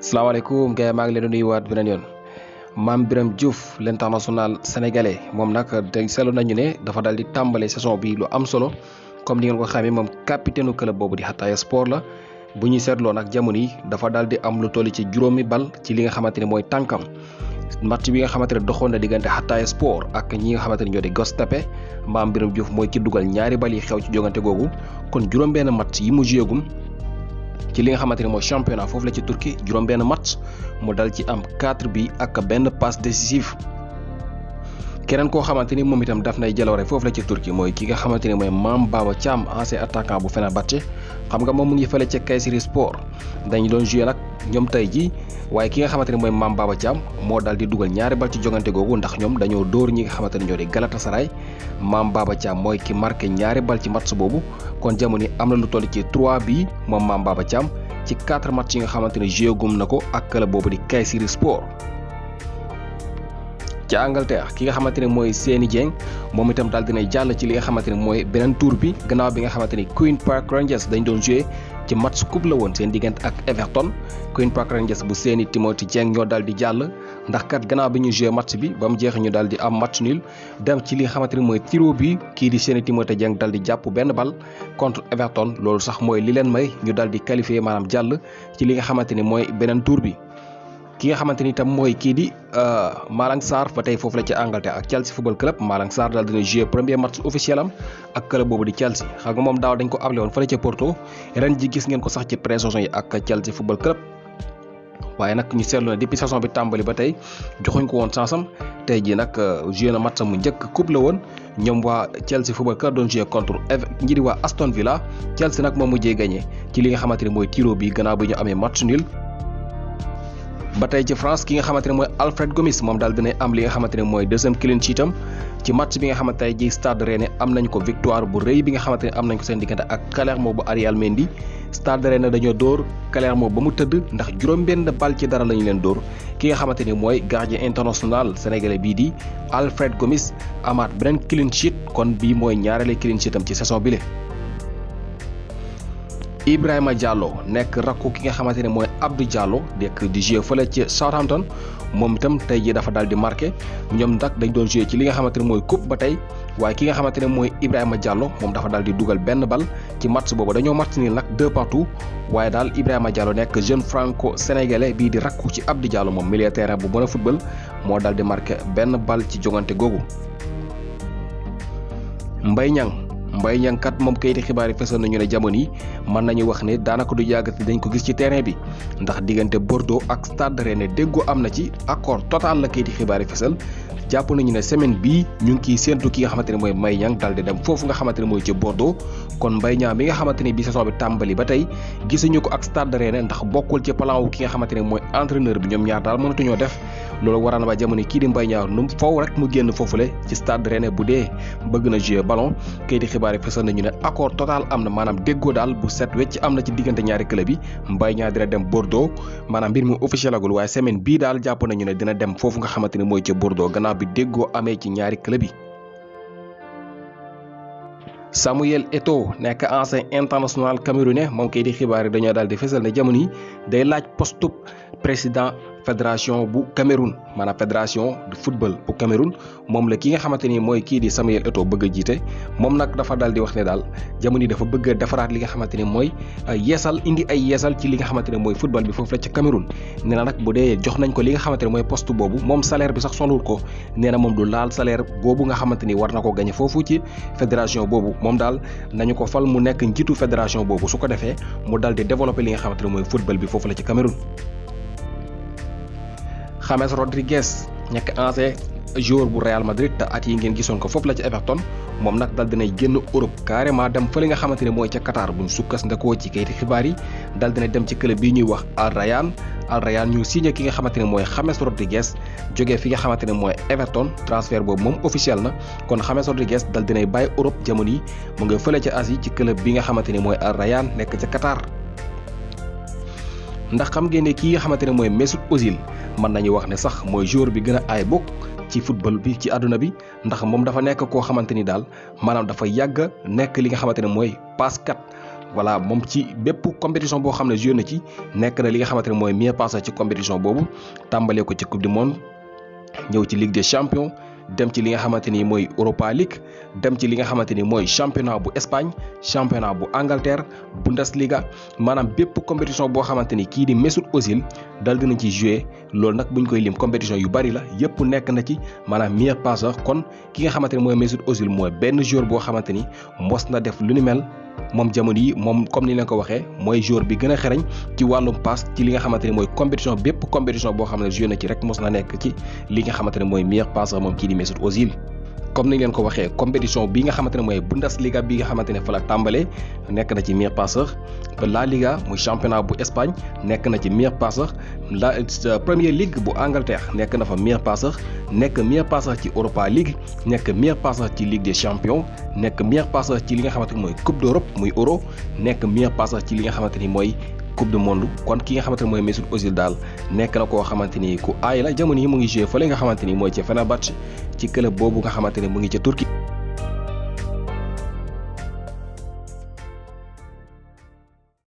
salaamaaleykum gars yi maa ngi leen di nuyuwaat beneen yoon Mame Birame Diouf l'international sénégalais moom nag tey seetlu nañu ne dafa daal di tàmbale saison bi lu am solo comme ni ngeen ko xamee moom capitaine club boobu di Hataya Sport la bu ñuy seetloo nag jamono yi dafa daal di am lu toll ci juróomi bal ci li nga xamante ne mooy tànkam match bi nga xamante ne doxoon na diggante Hataya Sport ak ñi nga xamante ne ñoo di Göztepe Mame Birame Diouf mooy ki dugal ñaari bal yi xew ci jogante googu kon juróom-benn match yi mu jéegum ci li nga xamante ne mooy championnat foofu la ci Turquie juróom-benn match mu dal ci am 4 bi ak benn passe décisive keneen koo xamante ni moom itam daf nay jaloore foofu la ci Turquie mooy ki nga xamante ne mooy Mame Baba Thiam ancien attaquant bu Fenerbahçe xam nga moom mu ngi fële ca Kayserispor dañu doon joué nag ñoom tey ji waaye ki nga xamante ne mooy Mame Baba Thiam moo dal di dugal ñaari bal ci jogante googu ndax ñoom dañoo dóor ñi nga xamante ne ñoo di Galatasaray Mame Baba Thiam mooy ki marqué ñaari bal ci match boobu kon jamono am na lu toll ci 3 bi moom Mame Baba Thiam ci 4 match yi nga xamante ne joué gum na ko ak club boobu di Kayserispor. ci Angleterre ki nga xamante ne mooy Seny Dieng moom itam daal dinay jàll ci li nga xamante ne mooy beneen tour bi gannaaw bi nga xamante ni Queen Park Rangers dañ doon joué ci match coupe la woon seen diggante ak Everton Queen Park Rangers bu Seny Timothy Dieng ñoo daal di jàll ndax kat gannaaw bi ñu joué match bi ba mu jeex ñu daal di am match nul dem ci li nga xamante ne mooy tiro bi kii di Seny Timothy Dieng daal di jàpp benn bal contre Everton loolu sax mooy li leen may ñu daal di qualifié maanaam jàll ci li nga xamante ni mooy beneen tour bi. ki nga xamante ni itam mooy kii di Malang Sarr fa tey foofu la ci Angleterre ak Chelsea football club Malang Sarr daal dina jouer premier match officiel am ak club boobu di Chelsea xam nga moom daaw dañ ko able woon fële ca Porto ren ji gis ngeen ko sax ci pré-saison yi ak Chelsea football club waaye nag ñu seetlu ne depuis saison bi tàmbali ba tey joxuñ ko woon sansam tey ji nag joué na match mu njëkk coupe la woon ñoom waa Chelsea football club doon jouer contre ñi di waa Aston Villa Chelsea nag moom mujjee gagné ci li nga xamante ni mooy tiro bi gannaaw bi ñu amee match nul. ba tey ci France ki nga xamante ne mooy Alfred Gomis moom daal dinay am li nga xamante ne mooy deuxième clean sheet am ci match bi nga xamante ne ji Stade Rennais am nañ ko victoire bu rëy bi nga xamante ne am nañ ko seen diggante ak Clermont bu Arial Mendy Stade Rennais dañoo dóor Clermont ba mu tëdd ndax juróom-benn bal ci dara la ñu leen dóor ki nga xamante ni mooy gardien international sénégalais bii di Alfred Gomis amaat beneen clean sheet kon bii mooy ñaareelu clean sheet am ci saison bile. Ibrahima Diallo nekk rakku ki nga xamante ne mooy Abdou Diallo nekk di jouer fële ci Southampton moom itam tey jii dafa daal di marqué ñoom nag dañ doon jouer ci li nga xamante ne mooy coupe ba tey waaye ki nga xamante ne mooy Ibrahima Diallo moom dafa daal di dugal benn bal ci match boobu dañoo match nii nag 2-2 waaye daal Ibrahima Diallo nekk jeune franco sénégalais bii di rakku ci Abdou Diallo moom milieu terrain bu mën a football moo daal di marqué benn bal ci jogante googu. Mbaye Niang kat moom kayiti xibaar yi fësal nañu ne jamono yi mën nañu wax ne daanaka du yàggati dañ ko gis ci terrain bi ndax diggante Bordeaux ak Stade Rennais déggoo am na ci accord total la kayiti xibaar yi fësal jàpp nañu ne semaine bii ñu ngi ciy séentu ki nga xamante ne mooy Mbaye Niang daal di dem foofu nga xamante ne mooy ci Bordeaux kon Mbaye Niang bi nga xamante ne bi saison bi tàmbali ba tey gisuñu ko ak Stade Rennais ndax bokkul ci plan wu ki nga xamante ne mooy entraîneur bi ñoom ñaar daal mënatuñoo def loolu waral na ba jamono kii di Mbaye Niang nu faw rek mu génn foofule ci Stade Rennais bu dee bëgg na jouer ballon kayiti xibaar yi fësal nañu ne accord total am na maanaam déggoo daal bu set wecc am na ci diggante ñaari club yi Mbaye Niang dina dem Bordeaux maanaam mbir mi officiel agul waaye semaine bii daal jàpp nañu ne dina dem foofu nga xamante ne mooy ca Bordeaux gannaaw bi déggoo amee ci ñaari club yi. Samuel Eto'o nekk ancien international camerounais moom kay di xibaar yi dañoo daal di fësal ne jamono yi day laaj poste président fédération bu Cameroun maanaam fédération de football bu Cameroun moom la ki nga xamante ni mooy kii di Samuel Eto'o bëgg a jiite moom nag dafa daal di wax ne daal jamono yi dafa bëgg a defaraat li nga xamante ni mooy yeesal indi ay yeesal ci li nga xamante ne mooy football bi foofu la ca Cameroun nee na nag bu dee jox nañ ko li nga xamante ne mooy poste boobu moom salaire bi sax sonul ko nee na moom du laal salaire boobu nga xamante ni war na ko gagné foofu ci fédération boobu moom daal nañu ko fal mu nekk njiitu fédération boobu su ko defee mu daal di développer li nga xamante ne mooy football bi foofu la ci Cameroun. James Rodriguez nekk ancien joueur bu Real Madrid te at yi ngeen gisoon ko foofu la ci Everton moom nag dal dinay génn Europe carrément dem fële nga xamante ne mooy ca Qatar buñ sukkandikoo ci kayiti xibaar yi dal dina dem ci club bii ñuy wax Al Rayyan ñu signé ki nga xamante ne mooy James Rodriguez jógee fi nga xamante ne mooy Everton transfert boobu moom officiel na kon James Rodriguez dal dinay bàyyi Europe jamono yi mu ngi fële ca Asie ci club bi nga xamante ne mooy Al Rayyan nekk ca Qatar. ndax xam ngeen ne kii nga xamante ne mooy Mesut Ozil mën nañu wax ne sax mooy joueur bi gën a aay bokk ci football bi ci àdduna bi ndax moom dafa nekk koo xamante ni daal maanaam dafa yàgg nekk li nga xamante ne mooy passe kat voilà moom ci bépp compétition boo xam ne joué na ci nekk na li nga xamante ne mooy meilleur passeur ci compétition boobu tàmbalee ko ci coupe du monde ñëw ci ligue des champions dem ci li nga xamante ni mooy Europa League dem ci li nga xamante ni mooy championnat bu Espagne championnat bu Angleterre Bundesliga maanaam bépp compétition boo xamante ni kii di Mesut Ozil dal dina ci jouer loolu nag buñ koy lim compétition yu bari la yëpp nekk na ci maanaam meilleur passeur kon ki nga xamante ni mooy Mesut Ozil mooy benn joueur boo xamante ni mos na def lu ni mel moom jamono yi moom comme ni leen ko waxee mooy joueur bi gën a xereñ ci wàllum passe ci li nga xamante ni mooy compétition bépp compétition boo xam ne joué na ci rek mos na nekk ci li nga xamante ne mooy meilleur passeur moom kii di Mesut Ozil. comme ni leen ko waxee compétition bi nga xamante ne mooy Bundesliga bi nga xamante ne fa la tàmbalee nekk na ci meilleur passeur La Liga muy championnat bu Espagne nekk na ci meilleur passeur la Premier League bu Angleterre nekk na fa meilleur passeur nekk meilleur passeur ci Europa League nekk meilleur passeur ci Ligue des Champions nekk meilleur passeur ci li nga xamante ni mooy Coupe d'Europe muy Euro nekk meilleur passeur ci li nga xamante ni mooy Coupe du Monde kon ki nga xamante ne mooy Mesut Ozil daal nekk na koo xamante ni ku aay la jamono yi mu ngi joué fële nga xamante ni mooy ca Fenerbahçe ci club boobu nga xamante ne mu ngi ca Turquie.